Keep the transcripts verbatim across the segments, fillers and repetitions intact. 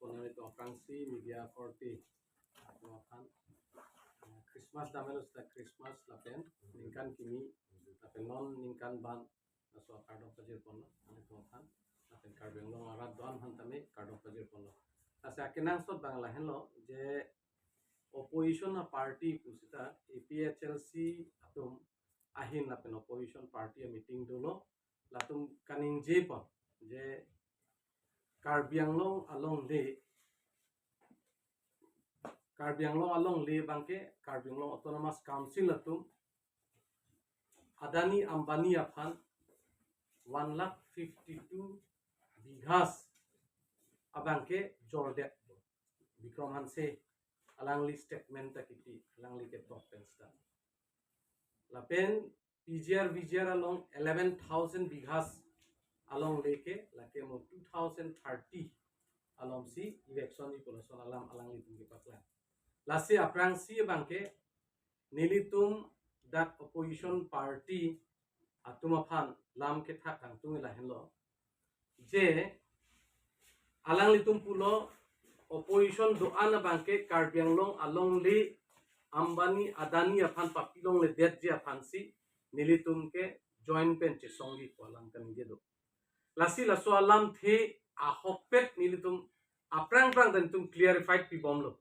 Pon nelitum aphrangsi media korte atum aphan, eh, Christmas damlo seta Christmas lapen ningkan kimi lapen non ningkan ban laso akardom pajir ponlo nelitum aphan lapen Karbi Anglong arat do-an aphan tame kardom pajir ponlo. Lasi akenangsot abang lahenlo je opposition a party pusita A P H L C atum ahin lapen opposition party a meeting dolo, latum kaningje pon je Karbi Anglong alongle, Karbi Anglong alongle abangke Karbi Anglong Autonomous Council atum Adani Ambani aphan one lakh fifty-two bighas abangke jordet. Bikram Hanse alangli statement ta kipi, alangli ketok pen seta. Lapen P G R V G R along eleven thousand bighas alongle ke lake mo two thousand thirty alongsi eviction ji pu lason alam alanglitum kepaklang. Lasi aphrangsi abangke nelitum dak opposition party atum aphan lam kethak kangtung lahenlo je alanglitum pulo opposition do-an abangke Karbi Anglong alongle Ambani Adani aphan papilongledetji aphansi nelitum ke join pen chesongji pu alam kaningje do. Lasi laso alamthe ahokpet nelitum aphrang phrang ta nelitum clarified pibomlo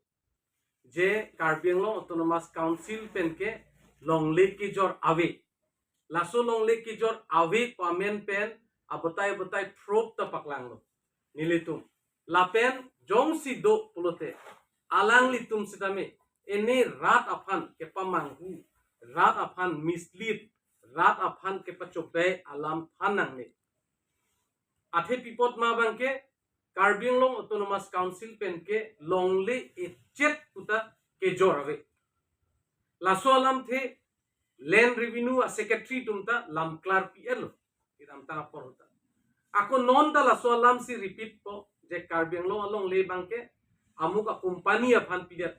je Karbi Anglong Autonomous Council pen ke longle kejor ave. Laso longle kejor ave pu amen pen abatai abatai proof ta paklanglo nelitum. Lapen jongsi do pulote alanglitum sitame ene rat aphan kepamanghu, rat aphan mislead, rat aphan kepachobei alam than nangne. Athe pi apot ma abangke Karbi Anglong Autonomous Council pen ke longle echet puta kejor ave. Laso alamthe Land Revenue a Secretary atum ta lam klarpi-etlo. Kedamtang apor ta. Ako non ta laso alamsi repeat po je Karbi Anglong alongle abangke amuk a company aphan pidet.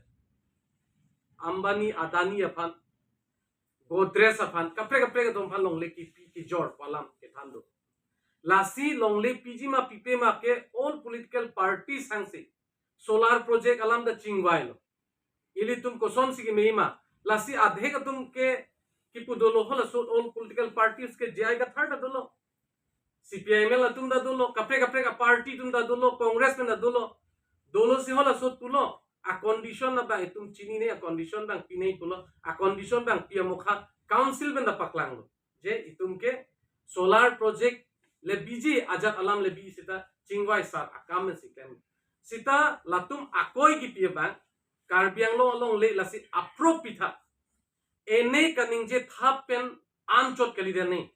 Ambani Adani aphan, Godrej aphan, kaprek kaprek atum aphan longle kipi kejor pu alam kethan do. Lasi longle piji ma pipe ma ke all political parties sangsi solar project alam ta chingvailo. Ilitum kosonsi keme ma. Lasi adhek atum ke kipu dolo, halaso all political parties ke J I Kathar ta dolo, C P I M L atum ta dolo, kaprek kaprek a party atum ta dolo, Congress pen ta dolo. Dolosi halaso pulo, a condition abang itum chinine, a condition abang pinei pulo, a condition abang pi amokha council pen ta paklanglo je itum ke solar project le biji ajat alam le bi seta chingvai sar akam si klem. Seta latum akoi kipi abang Karbi Anglong alongle lasi a-proof pitha. Ene kaningje thap pen anchot kalidet ne.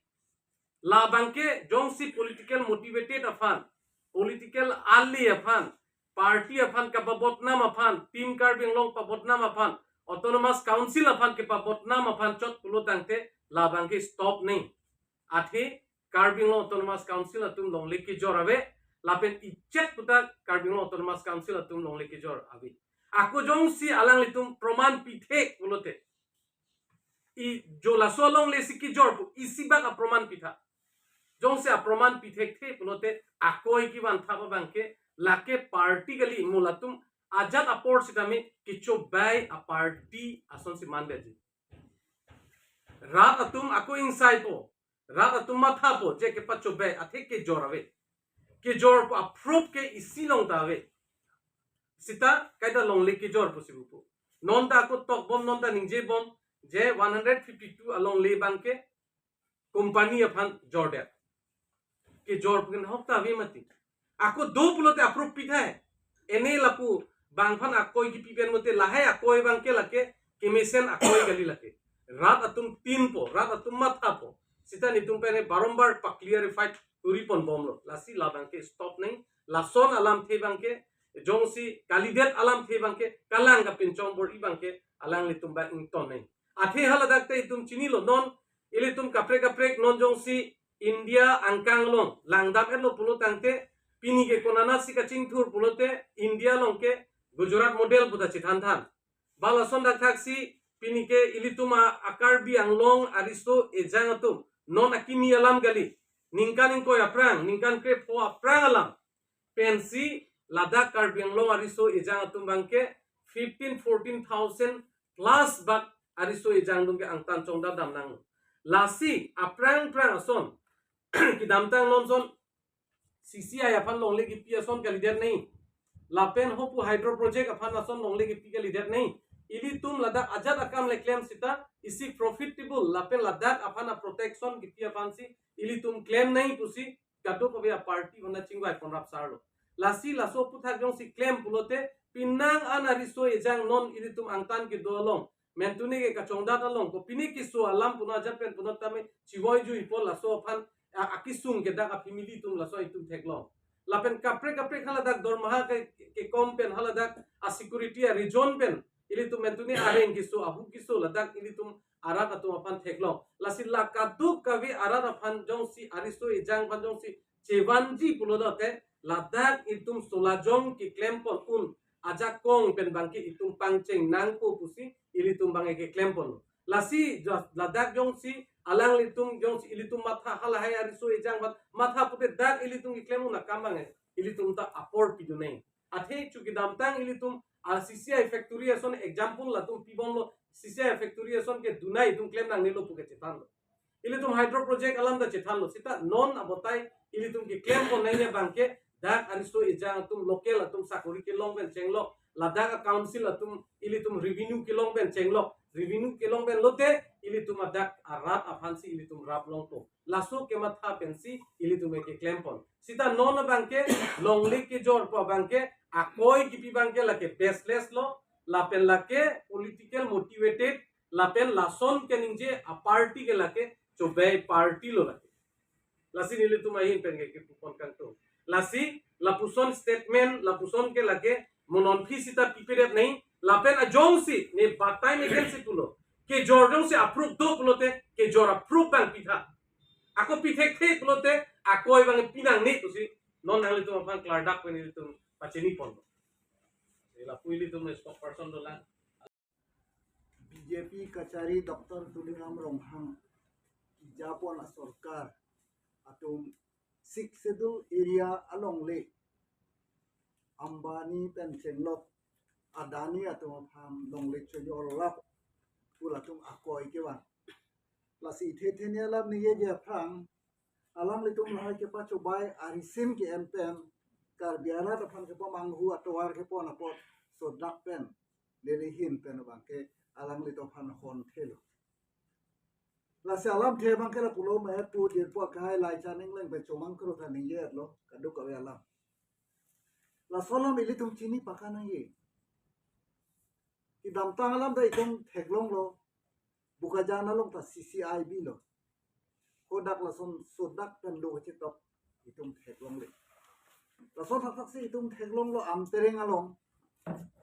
Labangke jongsi political motivated aphan, political ali aphan, party aphan kapabodnam aphan, Team Karbi Anglong pabodnam aphan, Autonomous Council aphan kepabodnam aphan chot pulo tangte labangke stop ne. Athe Karbi Anglong Autonomous Council atum longle kejor ave, lapen echet puta Karbi Anglong Autonomous Council atum longle kejor ave. Ako jongsi alanglitum proman pithek pulote, i jo laso alongle si kejor pu isi bak aproman pitha. Jongsi aproman pithekthe pulote akoi kevan thap abangke lake party kali, mo latum ajat apor sitame kechobei a party asonsi mandetji. Rat atum ako ingsaipo, rat atum mathapo je kepachobei athe kejor ave. Kejor pu a-proof ke isi along ta ave. Seta kaita longle kejor pusi pupo. Non ta ako tokbom, non ta ningjebom je one hundred fifty-two alongle abangke company aphan jordet. Kejor pu ke nahok ta ave mati. Ako do pulote a-proof pithai. Ene lapu bang aphan akoi kipi pen mati, lahai akoi abangke lake kemesen akoi kali lake. Rat atum tinpo, rat atum mathapo. Seta netum pen barombar pa-clarify kuri ponbomlo. Lasi labangke stop ne. Lason alamthe abangke jongsi kalidet alamthe abangke kalang kapinchong bor-i abangke alanglitum abang ington ne. Athe haladak te itum chinilo, non ilitum kaprek kaprek non jongsi India angkang along langdam-etlo pulo tangte, pini ke konatsi kachingthur pulote India along ke Gujarat model puta chethanthan. Ba lason dakthaksi pini ke ilitum a-Karbi Anglong ariso ejang atum non akimi alam kali, ningkan ingkoi aphrang, ningkan krepho aphrang alam pensi Ladak Karbi Anglong ariso ejang atum abangke fifteen, fourteen thousand plus bak ariso ejang atum ke angtan chongdat dam nang. Lasi aphrang phrang ason kedamtang non son C C I aphan longle kipi ason kalidet nai. Lapen hopu hydro project aphan ason longle kipi kalidet nai. Ilitum ladak ajat akam le klem sita isi profitable lapen ladak aphan a protection kipi aphansi ilitum klem nai pusi kadokave a party aphan chingvai ponrap sarlo. Lasi laso aphuthak jongsi klem pulote penang an ariso ejang non ilitum angtan kedo along, mentune ke kachongdat along, kopine keso alam punon ajat pen punon tame chivoi juipo laso aphan a-, akesung ke dak a family atum laso itum theklong. Lapen kaprek kaprek haladak dormaha ke, kekom pen haladak a security a region pen ilitum mentune areng keso, ahu keso ladak ilitum arat atum aphan theklong. Lasi la kadokave arat aphan jongsi ariso ejang aphan jongsi chevanji pulote ladak itum solajong keklem pon un ajakong pen abangke itum pangcheng nangpo pusi ilitum abangke keklem pon. Lasi jo-, ladak jongsi alanglitum jongsi ilitum matha halahai ariso ejang aphan matha pute dak ilitum keklem un akam abangke ilitum ta apor pidun nai. Athe chu kedamtang ilitum a C C I factory ason example latum pibomlo, C C I factory ason ke dunai itum klem nangnelo pu ke chethanlo. Ilitum hydro project alam ta chethanlo. Sita non abotai ilitum keklem pon nai abangke dak ariso ejang atum local atum sakori kelong pen chenglok, ladak a council atum ilitum revenue kelong pen chenglok, revenue kelong pen lote ilitum adak arat aphansi ilitum rap longpo. Laso kematha pensi ilitum keklem pon. Sita non abangke longle kejor pu abangke akoi kipi abangke lake baseless lo, lapen lake political motivated, lapen lason keningje a party ke lake chobei party lo lake. Lasi nelitum ahin pen ke kipu pon kangtung. Lasi lapuson statement, lapuson ke lake mo non phi sita pipedet nai, lapen ajongsi ne batai meken si pulo. Kejor jongsi approve do pulote kejor approve abang pitha. Ako pithekthe pulote akoi abang pinangne pusi non nanglitum aphan klardak pen ilitum pachini pon. Lapu ilitum spokesperson dolang. B J P kachari Doctor Tuliram Ronghang kejapon a sorkar atum Sixth Schedule area alongle Ambani pen chenglok Adani atum aphan longle chojor lap pu latum akoi kevan. Lasi ithe theni alam ningjeji aphrang alanglitum lahai kepachobei arisim ke-en pen Karbi arat aphan kepamanghu atovar kepon apot sodak pen lele hin pen abangke alanglitum aphan honthelo. Lasi alamthe abangke lapulo me pu dirpo akai lai chaning leng pen chomang kro tha ningjetlo kadokave alam. Laso alam ilitum chini pakanangji. Kedamtang alam ta itum theklonglo. Bokajan along ta C C I B lo. Kodak lason sodak pen lo kachetok itum theklongle. Lason thakthak si itum theklonglo Amtereng along.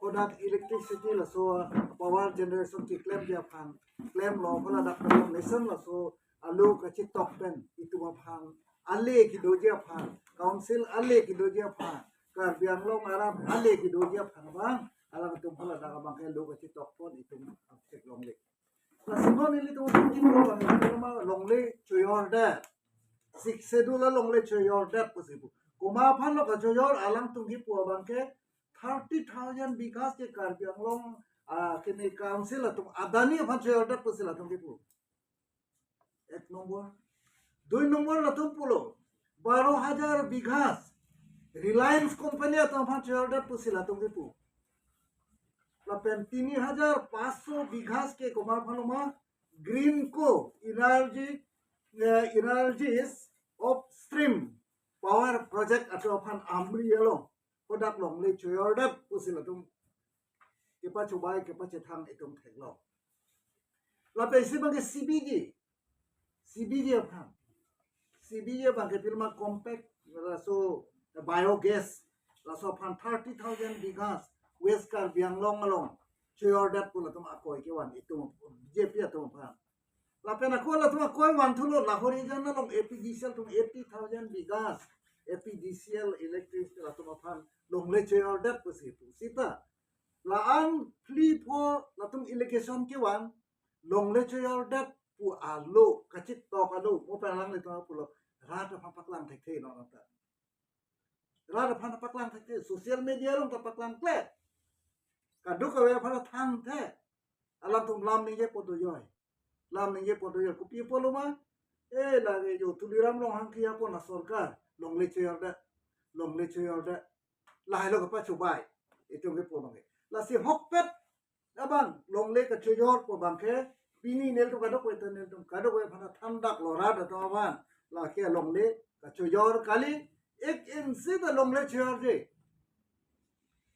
Kodak electricity laso power generation keklemji aphan klemlo, kodak pen nation laso alo kachetok pen itum aphan ale kedoji aphan, council ale kedoji aphan, Karbi Anglong arat ale kedoji aphan abang alangtum hala dak abangke lo kachetok pon itum theklongle. Lasi non ilitum kipu abang ilitum longle chojordet. Sixth Schedule alongle chojordet pusi pu. Komat aphan lo kachojor alangtum kipu abangke thirty thousand bighas ke Karbi Anglong, ah, kene council atum Adani aphan chojordet pusi latum kipu. Ek nombor. Dui nombor latum pulo baro hajar bighas Reliance Company atum aphan chojordet pusi latum kipu. Lapen tini hajar paso bighas ke komat aphan lo ma Greenko Energy, eh, Energies Upstream Power Project atum aphan Amri along kodak longle chojordet pusi latum kepachobei kepachethang itum theklong. Lapen isi abangke C B G, C B G aphan, C B G abangke pilo ma compact laso biogas laso aphan thirty thousand bighas West Karbi Anglong along chojordet pu latum akoi kevan itum B J P atum aphan. Lapen ako latum akoi vanthulo Lahorijan along A P D C L atum eighty thousand bighas A P D C L electric latum aphan longle chojordet pusi pu. Sita la-an phli pho latum allegation kevan longle chojordet pu alo kachetok alo mo pen alanglitum pulo rat aphan paklang thekthe non ta. Rat aphan paklang thek, social media along ta paklang kle. Kadokave aphan thang the. Alangtum lam ningjepo dojoi. Lam ningjepo dojoi. Kopi pulo ma? Eh, lake jo Tuliram Ronghang kiya pon a sorkar. Longle chojor det. Longle chojor det. Lahai lo kapachobei. Itum kepu nangji. Lasi ahokpet abang longle kachojorpo abangke pini nelitum kadokave ta nelitum kadokave aphan thandak lo rat atum aphan. Lake longle kachojor kali, ek inch ta longle chojorji.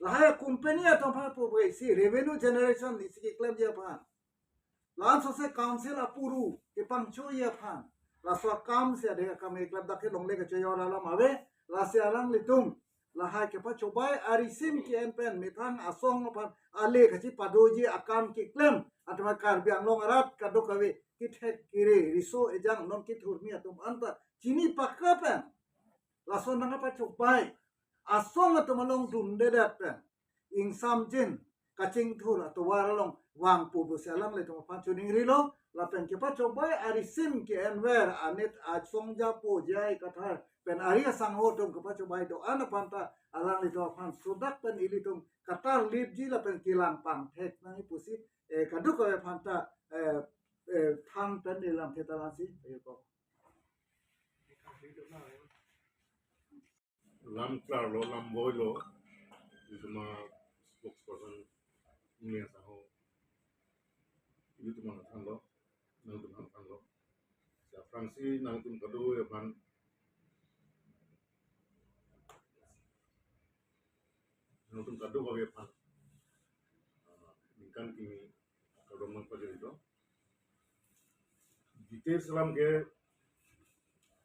Lahai company atum aphan pu isi revenue generation isi keklemji aphan. La-an sose council apuru kepangchoji aphan. Laso akam si adhe akam keklem dak ke longle kachojor alam ave. Lasi alanglitum lahai kepachobei arisim ke-en pen methang asong aphan ale kachipadoji akam keklem atum Karbi Anglong arat kadokave kethek kere riso ejang non kethurmi atum anta chini pakra pen. Laso nang kepachobei asong atum along dundedet pen ingsamjin kachingthur atovar along vangpo pusi alanglitum aphan choningrilo. Lapen kepachobei arisim ke-enver anit asong japo jai kathar pen ari asangho atum kepachobei do-an aphan ta alanglitum aphan sodak pen ilitum katar lipji lapen kelang pangthek nangji pusi, eh, kadokave aphan ta, eh, eh, thang pen ilam theta lasi, eh, ko. Lam klarlo, lam boilo, itum a spokesperson Ingli asangho, itum aphan thanlo, nangtum aphan thanlo. Aphrangsi nangtum kadokave aphan, nangtum kadokave aphan, ah, ningkan kimi kardom nangpajirlo. Details alam ke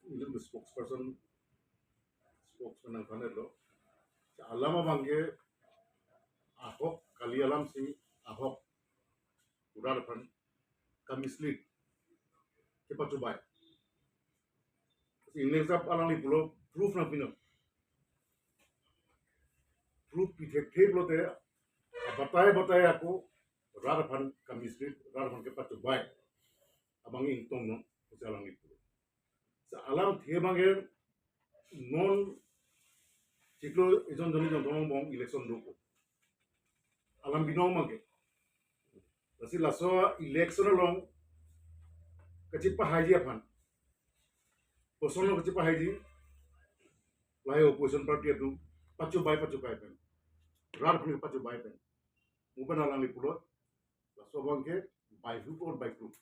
itum spokesperson, spokesman nangthan-etlo. Alam abangke ahok kali alam si ahok, rat aphan kamislead, kepachobei. Si English sap alangli pulo proof nangpinon. Proof pithekthe pulote batai batai ako rat aphan kamislead, rat aphan kepachobei abang ingtongnon pusi alangli pulo. Sa alamthe abangke non chiklo ejon joni jon tong bong election dopo. Alam binong abangke. Lasi laso election along kachipahaiji aphan, koson lo kachipahaiji, lahai opposition party atum pachobei pachobei pen, rat aphan pachobei pen. Mo pen alangli pulo, laso abangke by hook or by crook.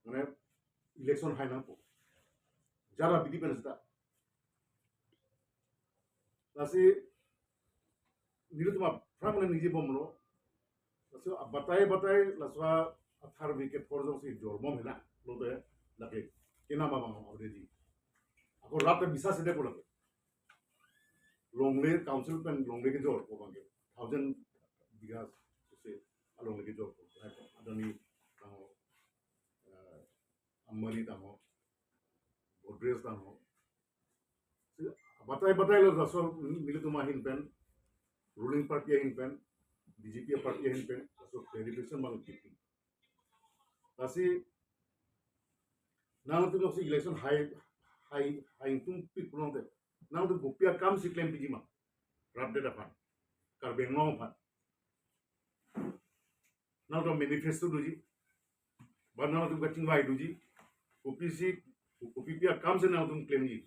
Mane election hai nangpo. Jara bidi pen seta. Lasi nelitum aphrang ningje bomlo. Laso batai batai laso athar wicket por jongsi jorbom hena lote lake kenam abang already. Ako rat ta bisas de pulo. Longle council pen longle kejorpo abangke thousand bigha se alongle kejorpo. Adani tangho, eh, Amari tangho, Godrej tangho. Si batai batai lo laso nelitum ahin pen, ruling party ahin pen, B J P party ahin pen, laso clarification abang kipi. Lasi nangtum si election hai, hai, hai tum pik pulote, nangtum kopi akam si klempiji ma? Rat det aphan, Karbi Anglong aphan. Nangtum manifesto doji, ba nangtum kachingvai doji, kopisi, kopi pi akam si nangtum klemji?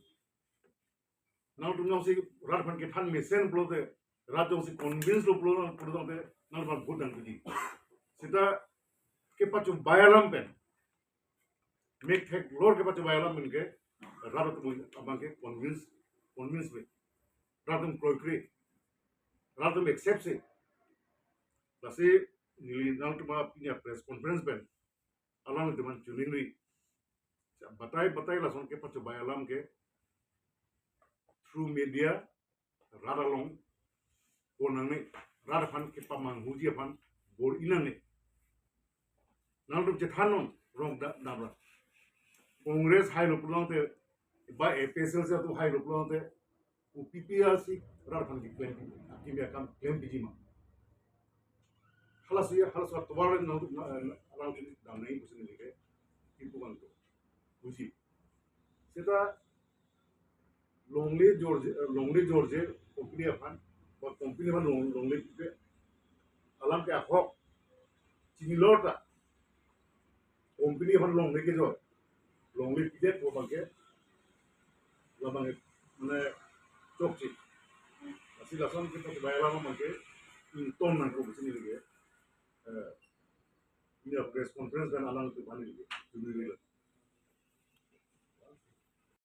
Nangtum jongsi rat aphan kethan mesen pulote, rat jongsi convince lo pulo, pulote nangtum aphan vote nangpiji. Seta kepachobei alam pen, mek theklor kepachobei alam pen ke rat atum abangke convince, convince ve. Rat atum kroikre, rat atum accept si. Lasi neli nangtum apini press conference pen alangtum aphan choningri. Batai batai lason kepachobei alam ke through media rat along pon nangne, rat aphan kepamanghuji aphan bor-i nangne. Nangtum chethannon rong da, dabra. Congress hailo pulote, ba A P H L C atum hailo pulote, kopi pi asi rat aphan keklem, akimi akam klempiji ma? Halaso ya, halaso atovar nangtum, na, na, nangtum damnangji pusi neli ke kipu abang to. Buji. Seta Longle jorje, longle jorje company aphan, ba company aphan long, longle pide, alam ke ahok chinilo ta company aphan longle kejor, longle pide pu abangke, labang mane chokche. Lasi lason ke pakai alam abangke ington nangkok pusi neli ke, eh, ini press conference pen alangtum aphan neli ke tunuri lo.